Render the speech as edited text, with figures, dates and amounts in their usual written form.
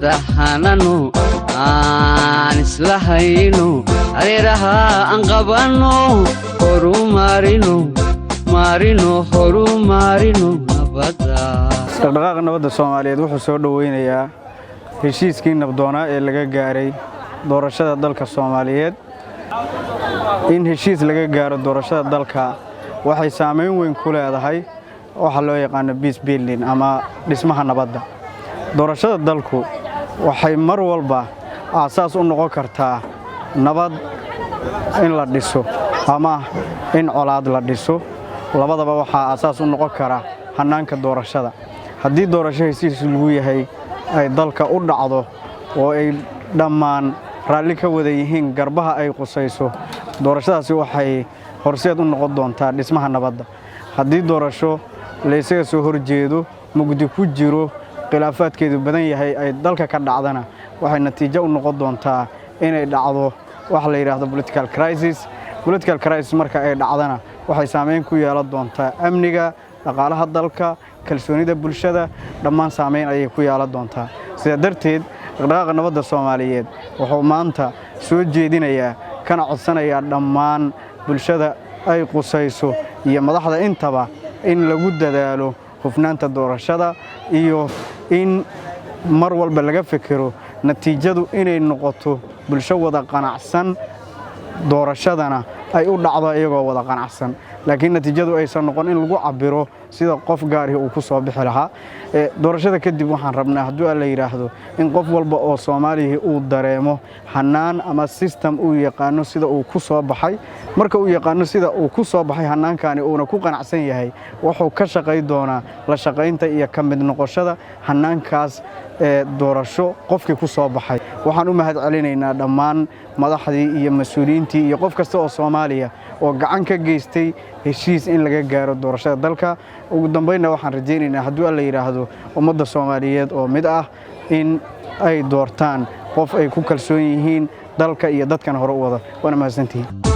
Wada hanano, aan isla hayno, hareeraha aan qabanno, horumarino, marino, horumarino nabadda. Dhaqdhaqaaqa Nabadda Soomaaliyeed wuxuu soo dhoweynayaa heshiiskii nabdoonaa ee laga gaaray doorashada dalka Soomaaliyeed. In heshiis laga gaaro doorashada dalka waxay saamayn weyn ku leedahay waxa loo yaqaano peace building ama dhismaha nabadda. Doorashada dalku waxay mar walba aasaas u noqon kartaa nabad in la dhiso ama in colaad la dhiso. Labadaba waxaa aasaas u noqon kara hannaanka doorashada. Haddii doorasho heshiis lagu yahay ay dalka u dhacdo oo ay dhammaan raalli ka wada yihiin garbaha ay qusayso, doorashadaasi waxay horseed u noqon doontaa dhismaha nabadda. Haddii doorasho laysaga soo horjeedo, mugdi ku jiro, khilaafaadkeedu badan yahay ay dalka ka dhacdana, waxay natiijo u noqon doontaa inay dhacdo waxa la yidhaahdo political crisis. Political crisis marka ay dhacdana, waxay saamayn ku yeelan doontaa amniga, dhaqaalaha dalka, kalsoonida bulshada, dhammaan saamayn ayay ku yeelan doontaa. Sidaa darteed, Dhaqdhaqaaqa Nabadda Soomaaliyeed wuxuu maanta soo jeedinayaa kana codsanayaa dhammaan bulshada ay qusayso iyo madaxda intaba in lagu dadaalo hufnaanta doorashada iyo in mar walba laga fekero natiijadu inay noqoto bulsho wada qanacsan, doorashadana ay u dhacdo iyagoo wada qanacsan, laakiin natiijadu aysan noqon in lagu cabiro sida qof gaarihi uu ku soo bixi lahaa. Doorashada kadib waxaan rabnaa, hadduu Alla yidhaahdo, in qof walba oo Soomaaliyihii uu dareemo hanaan ama system uu yaqaano sida uu ku soo baxay. Marka uu yaqaano sida uu ku soo baxay hanaankani uuna ku qanacsan yahay, wuxuu ka shaqay doonaa la shaqaynta iyo ka mid noqoshada hanaankaas ee doorasho qofkii ku soo baxay. Waxaan u mahad celinaynaa dhammaan madaxdii iyo mas-uuliyiintii iyo qof kasta oo Soomaaliya oo gacan ka geystay heshiis in laga gaaro doorashada dalka. Ugu dambaynna, waxaan rajaynaynaa, hadduu Alla yidhaahdo, ummadda Soomaaliyeed oo mid ah in ay doortaan qof ay ku kalsoon yihiin, dalka iyo dadkan hore u wada. Waana mahadsantihiin.